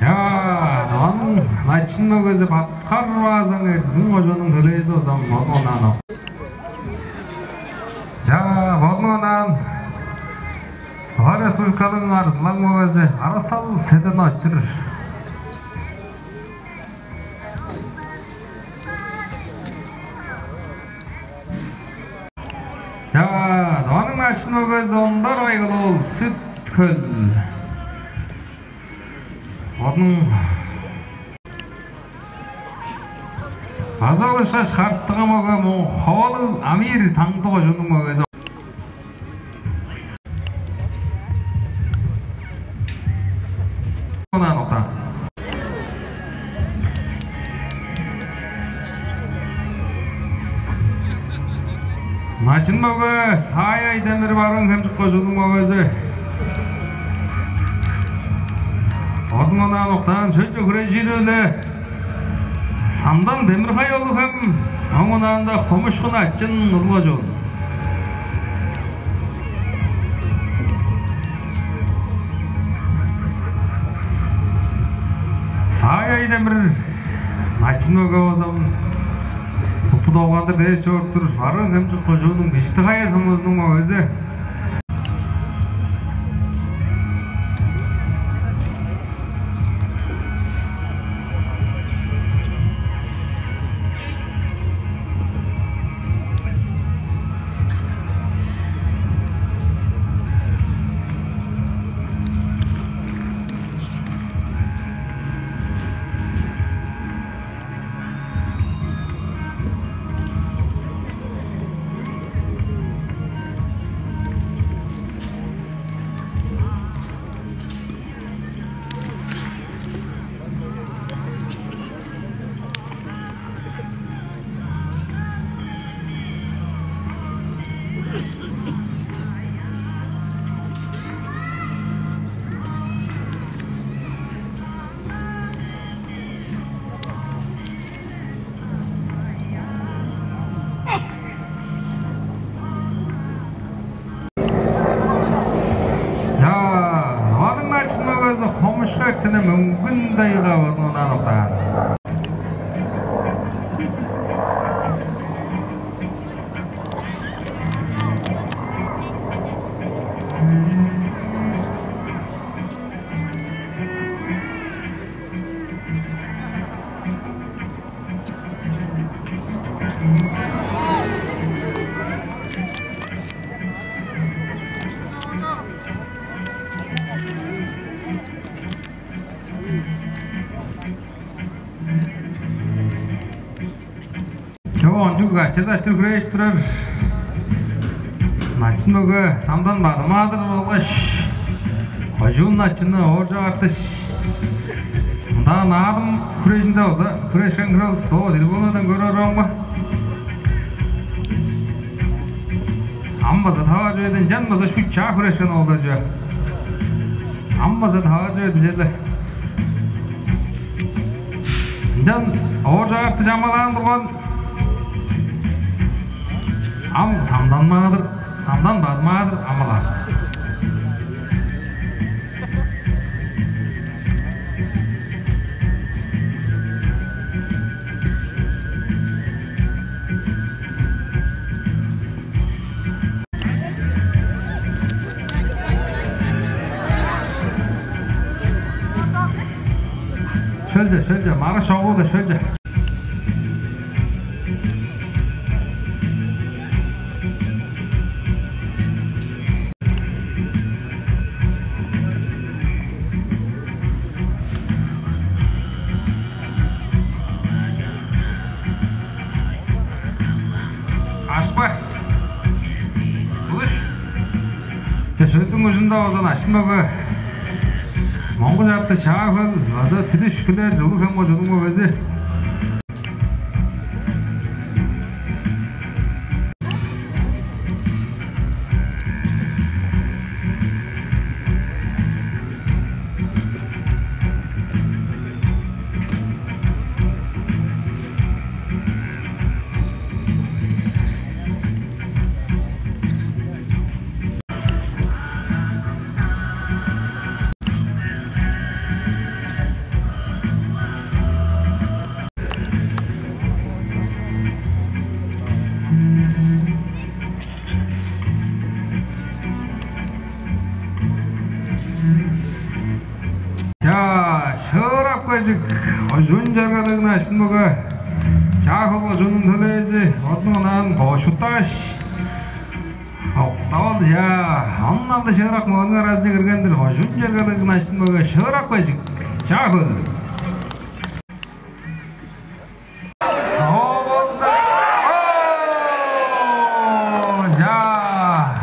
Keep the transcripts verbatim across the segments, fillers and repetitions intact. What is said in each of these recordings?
Чаа, Тываның начын мөгези Баткар Баазаң, Эрзин кожууннуң төлээзи болза, бодун онаан. Чаа, бодун онаан. Тыва Республиканың арзылаң мөгези Кара-Сал Седен-Очур. Чаа, Тываның начын мөгези Ондар Байгал-оол, Сүт-Хөл. Бодунуң база ол ышкаш хартыга мөге Ховалыг Амир, Таңды кожууннуң мөгези. Онаан октаан. Начын мөге Саай Айдемир, Барыын-Хемчик кожууннуң мөгези. Бодун онаан октаан. Шөлче хүрежири-биле Самдан Демир-Хай-оол Хем, оон онаанда Хомушку Начын, Кызыл кожуун. Саай Айдемир, начын мөге болза, тукту долгандыр дээш чоруп тур, Барыын-Хемчик кожууннуң Бижити-Хая сумузунуң мөгези. Чаа, Тываның начын мөгези Хомушку Эртине, Мөңгүн-Тайга, бодун онаан октаан. Чоо, кончуг ачы-дачыр хүрежип турар начын мөге Самдан Бадым-Маадыр болгаш кожуун начыны Ооржак Артыш. Мында Наадым хүрежинде база хүрешкен хире-дир, доо трибунадан көрүп орарым-на. Ам база таваржы берди, ынчан база шуут чаа хүрешкен оолдар чүве. Ам база таваржы берди черле. Ынчан Ооржак Артыш амалаан турган. Ам Самдан Маадыр, Самдан Бадым-Маадыр амалаан. Шөлче, шөлче, маргыш чогу-даа шөлче. Ашпа. Булуш. Че, шөлдүң ужунда болза начын мөге Монгуш Артыш, Чаа-Хөл, база Түдүш Күлер, Улуг-Хем кожууннуң мөгези. Кожуун чергелиг начын мөге. Чаа-Хөл кожууннуң төлээзи, бодунуң онаан Кошуташ. Октавал, чаа, он алды шыырак мөгениң аразынче кирген-дир. Кожуун чергелиг начын мөге Шыырак Бежик, Чаа-Хөл. О, болду. О, чаа.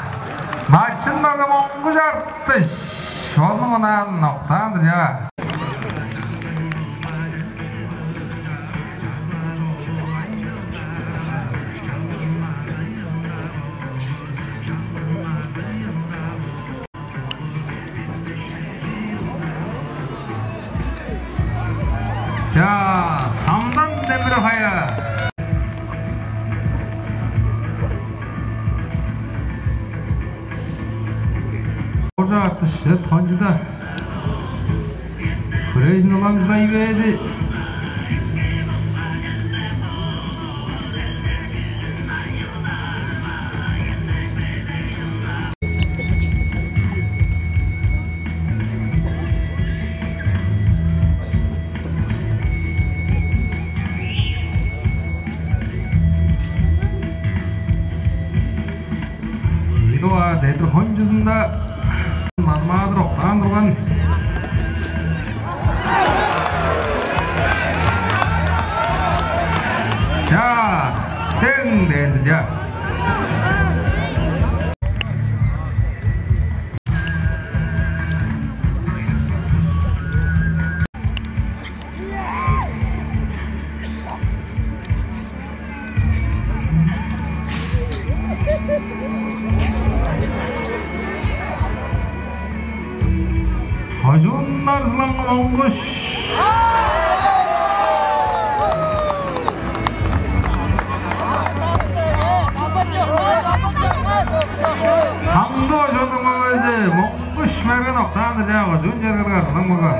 Начын мөге Моңгуш Артыш. Шонуң онаан октаан-дыр, чаа. Чаа, Самдан Демир-Хая. Кожуун Артыш, чет кончуда. Хүрежин уламчылай бээди. Ийи дугаар дедир хончузунда Бадмаадыр октаан турган. Чаа, тең дээндир, чаа. Кожуун Арзылаң Моңгуш. Таңды кожууннуң мөгези Моңгуш Мерген октаан-дыр, чаа, кожуун чергелиг Арзылаң мөге.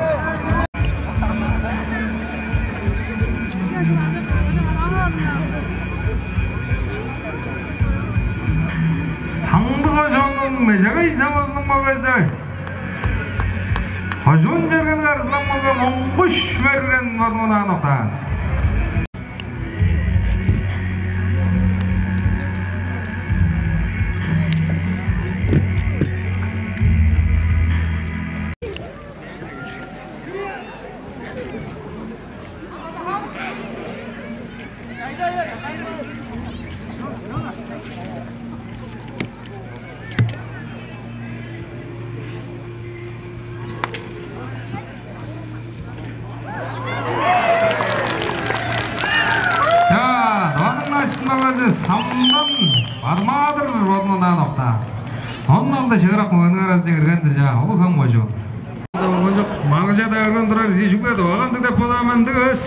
Таңды кожууннуң Межегей савазының мөгези, кожуун чергелиг Арзылаң мөге Моңгуш Мерген бодунуң онаан октаан. Чаа, Тываның начын мөгези Самдан Бадмаадыр бодунуң онаан октаан. Он алды шыырак мөгениң аразынче кирген-дир, чаа, Улуг-Хем кожуун. Кончуг маргыжа-даа көрген турар, чүгле Тывага ындыг деп бодаар мен, ындыг эвес.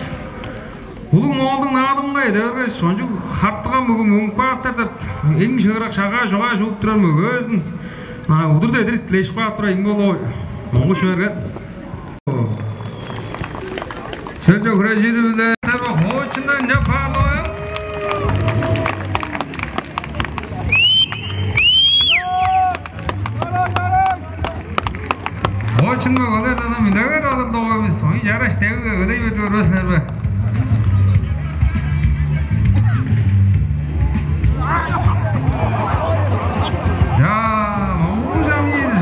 Улуг Моолдуң Наадымынга эде бергеш, кончуг хартыган бүгү мөңгүп кааптар деп, эң шыырак шагаа-чугаа чуп турар мөгезин, а, удур-дедир дилежип каап турар ийин болу, Моңгуш Мерген. Шөлче хүрежири-биле хоочундан чап каалываан. Очун мөгелер, ана, мүнегер алыр доо бис. Оюн чараш девиге эгелей берди, көрбес силер бе? Чаа, Моңгуш Амир.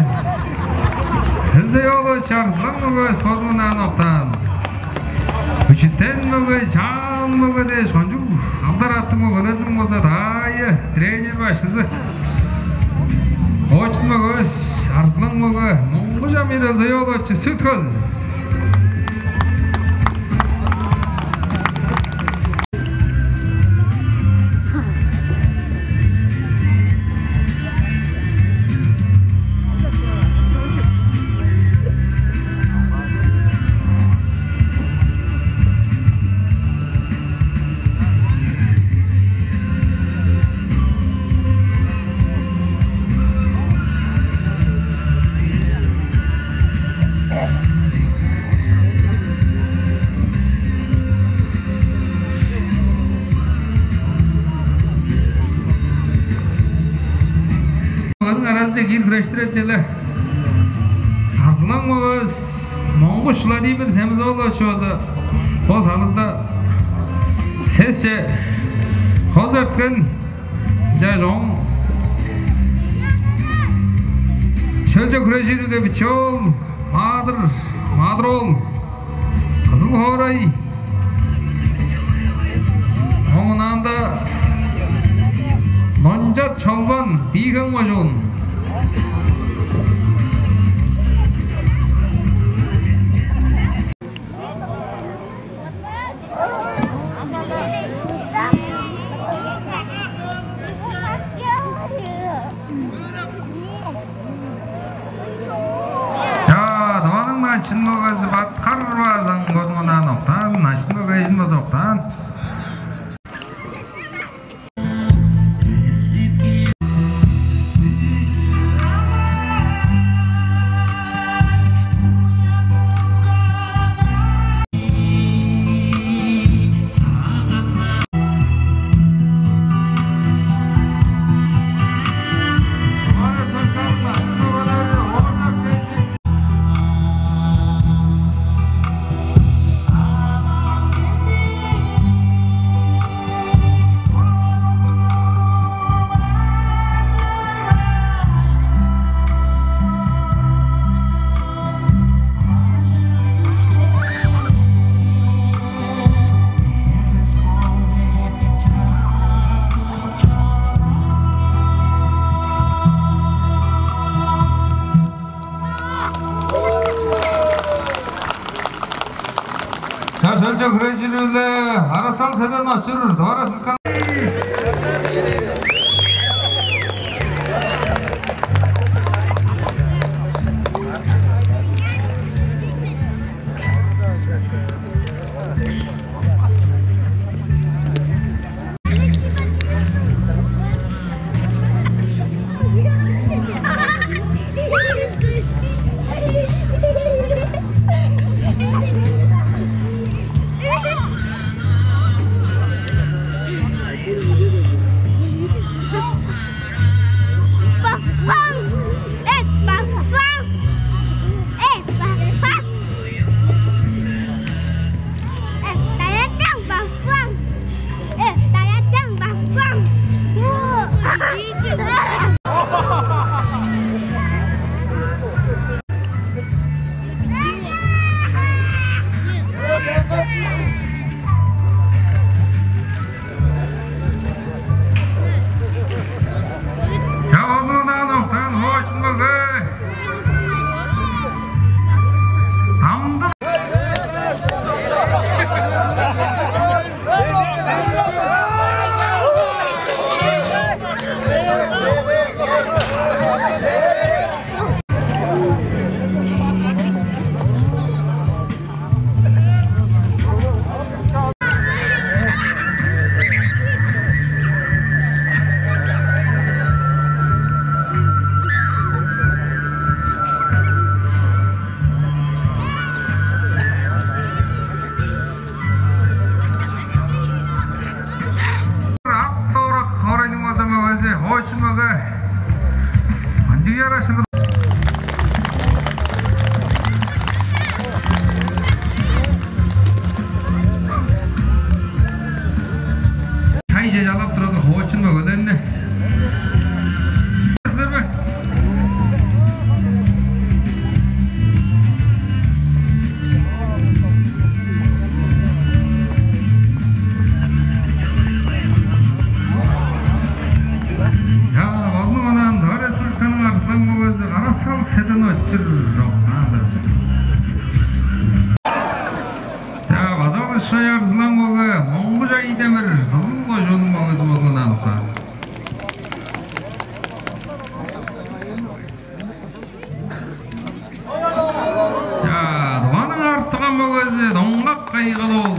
Элзей-оолович Арзылаң мөге, Созундан октаан. Күчүтен мөге, чаан мөге дээш, кончуг алдар аттыг мөгелерниң болза даайы, тренер башкызы. Очун мөгевис Арзылаң мөге Моңгуш Амир Элзей-оолович, Сүт-Хөл. Оларның аразынче киир хүрештирер чүве-ле. Арзылаң мөгевис Монгуш Владимир Семис-оолович болза бо салыгда сесче хоза эрткен. Чаа, чоң шөлче хүрежири-биле бичии оол Маадыр, Маадыр-оол, Кызыл хоорай. Оон ыңаанда Нончат Шолбан, Тиихэм кожуун. Чаа, Тываның начын мөгези Баткар Базаң бодунга октаан, начын мөгейжин база октаан. Чаа, шөлче хүрежири-биле Кара-Сал Седен-Очур, Тыва Республиканың. Баффан! Э, баффан! Э, баффан! Э, таятаң баффан! Э, таятаң баффан! Чавалыындан октаан хоочун мөге. Дамдык. Ак-Довурак хоорайның база мөгези, хоочун мөге. Ындыг ярашты. Чайже чалап турар хоочун мөгелерни. Силер бе? Чаа, ону онаан Тыва Республиканың арзылаң мөгези Кара-Сал Седен-Очур октаан-дыр. Чаа, база-ла шай арзылаң мөге Монгуш Ай-Демир, Кызыл кожууннуң мөгези болуп онаан октаан. Чаа, Тываның артыган мөгези Доңгак Кайгал-оол.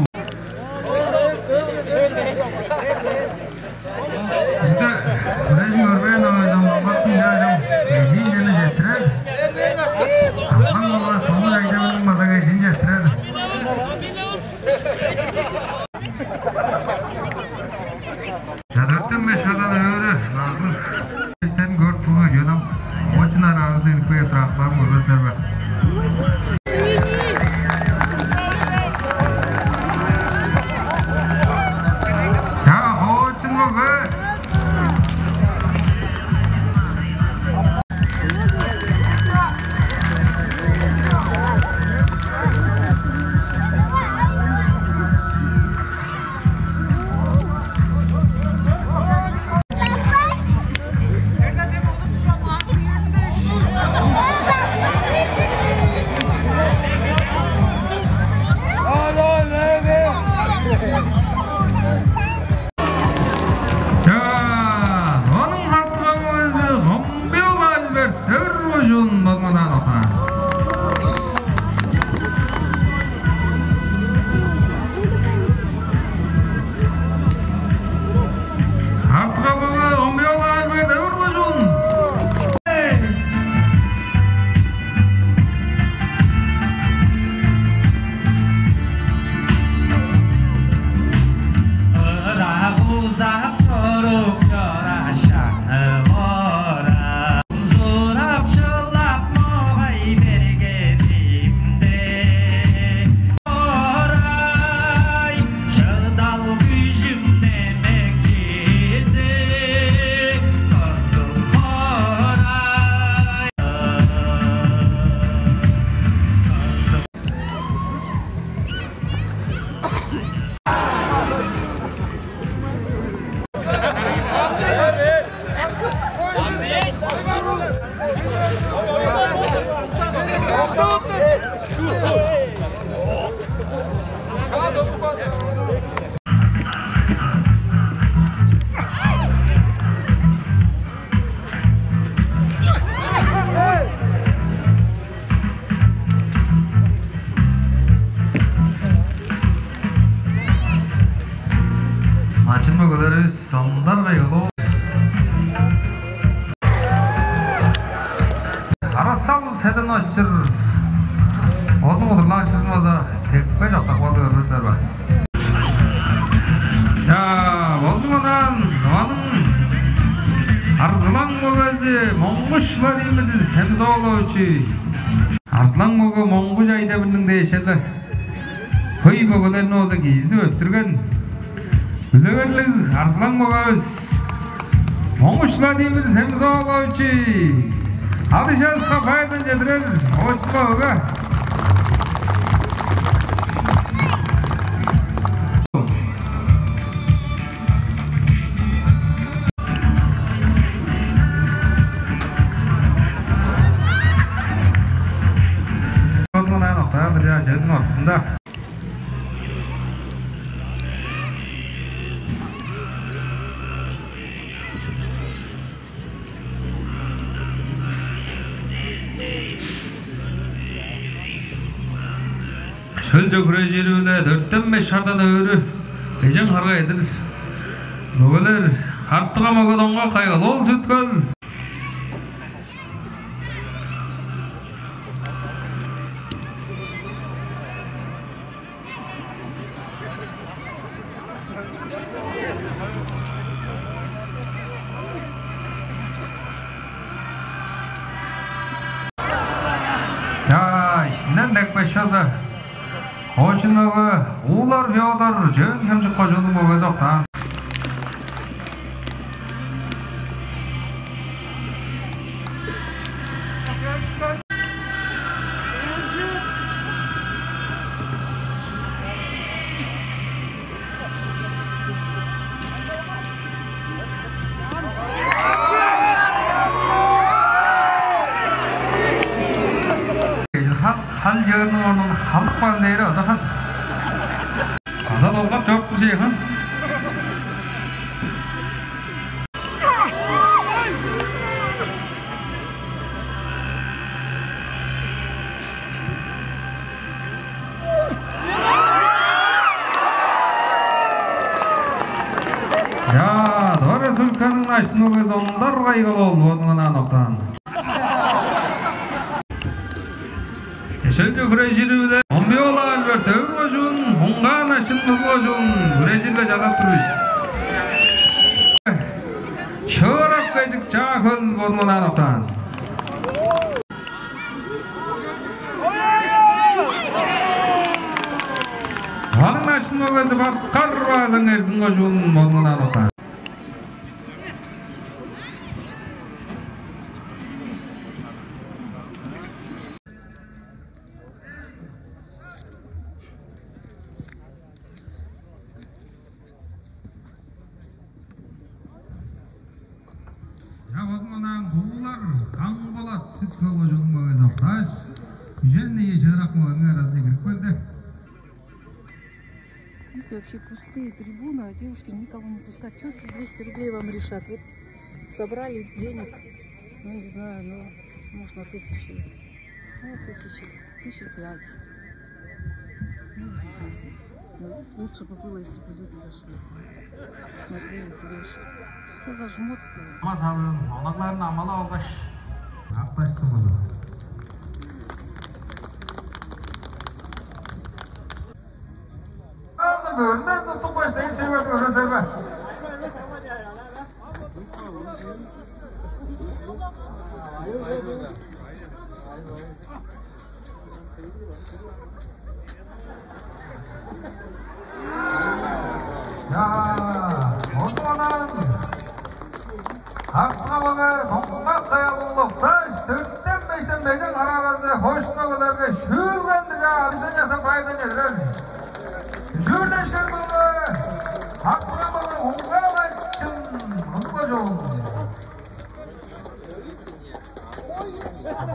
Ында хүрежин көрбээн оозун Доңгактың чаажам эжиин чене четтирер. Амган болгаш Монгуш Ай-Демирниң база эжиин четтирер. Чадыртын беш адан өрү назылыг. Истерин көрүп турган, чонам, очун араазы үнүп кээп турактарын көрбес силер бе? Седен очур. Ону удурлаан шызын база текпе чоктап калды, көрдүңер бе? Чаа, болду, мындан Тываның Арзылаң мөгези Моңгуш Владимир Семзолович. Арзылаң мөге Моңгуш Айдемирниң дээш-ле хөй мөгелерни болза кижизидип өстүрген. Үлегерлиг Арзылаң мөгевис Моңгуш Владимир Семзолович, адыжаска байырдан чедирер, очулга өге. Мынаа ноктаан-дыр, чаа, чөптүң ортузунда. Шөлче хүрежири-биле дөртен беш хардан өрү бежен харга чедир мөгелер Хартыга мөге Доңгак Кайгал, ол Сүт-Хөл. Чаа, иштинден текпеш чоза. Хоочун мөге Уулар Фёдор, Чөөн-Хемчик кожууннуң мөгези октаан. Хан, хан чыырның орнун халдып каан дээри аза хан. Аза долгап чорупту чей хан. Чаа, Тыва Республиканың начын мөгези Ондар Кайгал-оол бодунуң анаан октаан. Эшелче хүрежири-биле Омбиола Альберт, Өвүр кожуун, Куңгаан Начын, Кызыл кожуун, хүрежир-биле чадап тур бис. Шыырак Кежик, Чаа-Хөл бодунуң анаан октаан. Тываның начын мөгези Баткар Баазаң, Эрзин кожуун, бодунуң анаан октаан. Я, болду, мынаа Куулар Каң-Болат, Сүт-Хөл кожууннуң мөгези октааш, үжен ийи шыырак мөгениң аразынче кирип келди. Видите, вообще пустые трибуны, а девушки никого не пускают. Чё эти двести рублей вам решат? Вот собрали денег, ну, не знаю, ну, может, на тысячу. Ну, тысяча, тысяча пять. Ну, или десять. Ну, лучше бы было, если бы люди зашли. Смотрели, художник. Что за жмотство? Ма салыын, онагларын амала алгаш, ап башсыңызы. Аны бөрүнөн туттук баш дейин сөйбөрдү көрөзер бе? Чаа, ону анан Хартыга мөге Доңгак Кайгал-оол октааш, дөртен бештен бежен хар аразы хошуна кыларга шүүлген-дир, чаа, адыштан часап байырдан чедирер. Чүүрдешкен мөге Хартыга мөге Куңгаан Начын, Кызыл кожуун.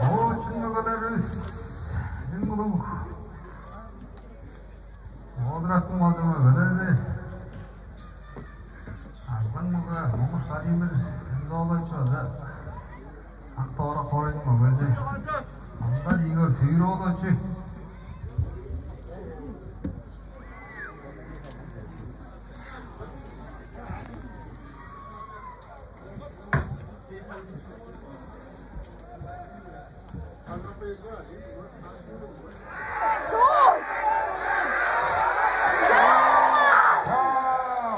Хоочун мөгелеривис, эң улуг возрастың база мөгелери. Арзылаң мөге Моңгуш Владимир Семзолович база Ак-Довурак хоорайның мөгези. Ондар Игорь Сүйүр-оолович. Чаа,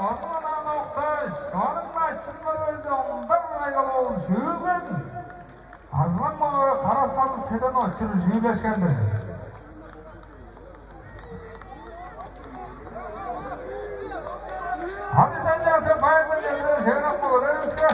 ону-муну октааш, Тываның Начын мөгези Ондар Кайгал-оол Шүүлген Арзылаң мөгеге Кара-Сал Седен-Очур чүүлешкен-дир. Аны сен чааса байырлап келдириңер, шевер ап көдеривиске.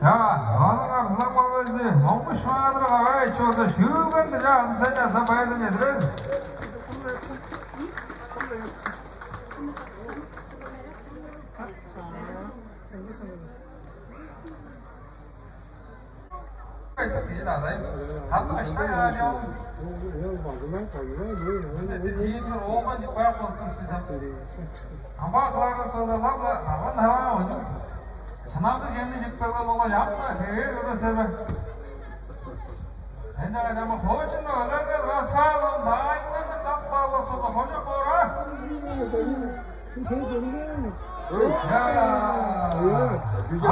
Чаа, Тываның Арзылаң мөгези Моңгуш Маадыр Каваевич болза Шүүлгени чаа адырзай чааса байырлап чедирер. Кижи-даа кады баштай аалчавын. Мында дизиинсир ооган чуп каяап болзун бис ам. Амбаа кылаарывыс болза, ылап-ла калган таваа ону. Шынагы кемни чип келген болгаш, ам-даа тевээр көрбес-ле бе? Ынчангаш ам хоочун өлерге расаалым даайыннарны кап каалбас болза, хожок боор аа.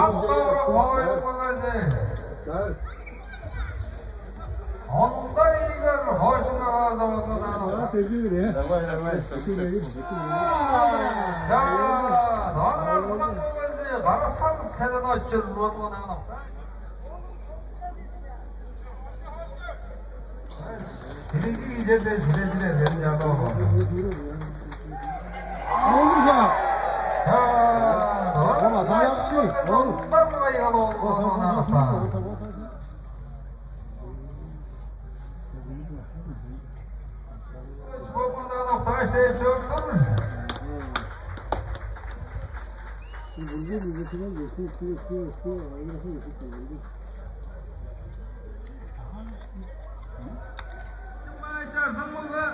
Автограф Каваевич болгай сен. Ондар Игорь, Хойшуң-Хаа заводундан. Давай, давай. Чаа, Тываның Арзылаң мөгези Кара-Сал Седен-Очур бодуңар аңнап. Бирги кижиде чүрежилерден чалып алган. Оğlum ya. Чаа, Тываның Ama sen yapsın. Ону Ондар Кайгал-оол бодуңар аңнап. Спортундан октааш деп чоруптур. Burada bir bakıma görsün, istiyor, istiyor, istiyor. Aynı lafı yapıp geldi. Чымаа чарзын болза.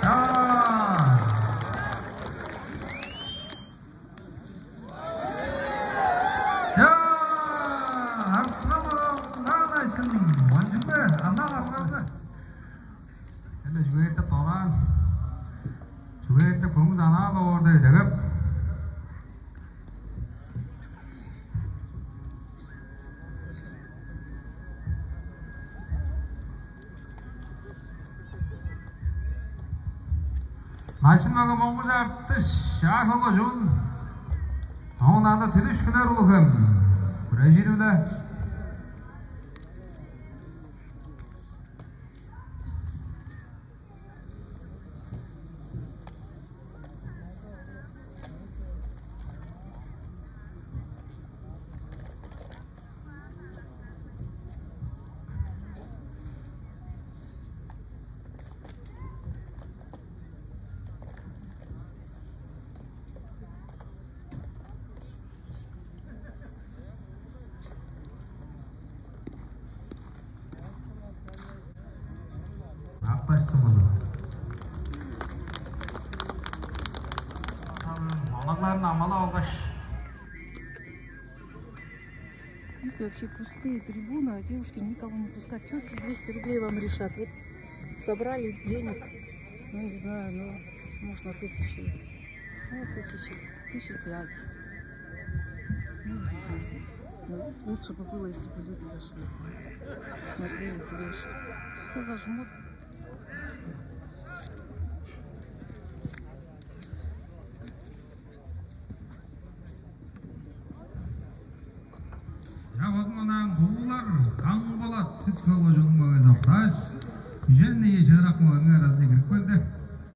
Чаа! Чаа! Артка бараан ачын, ончугда ана аргазы. Эле чүгээртип дораан. Чүгээртип көңүс анаал оорда өдегеп. Начын мөге Моңгуш Артыш, Чаа-Хөл кожуун. Оон анда Түлүш Хүлер улуг хем. Хүрежири-биле. Аппаш сумузу. Онагларын амалап алгаш. Видите, вообще пустые трибуны, а девушки никого не пускают. Что эти двести рублей вам решат? Вот собрали денег, ну, не знаю, ну, может, на тысячу, ну, тысячу, тысячи пять, ну, или десять. Ну, лучше бы было, если бы люди зашли. Смотрели бы вещи. Что-то зажмутся. Я вот мынам куулар каң болат, сүт кылы чунмагы сокташ, үжен ийи чырак мөгеңер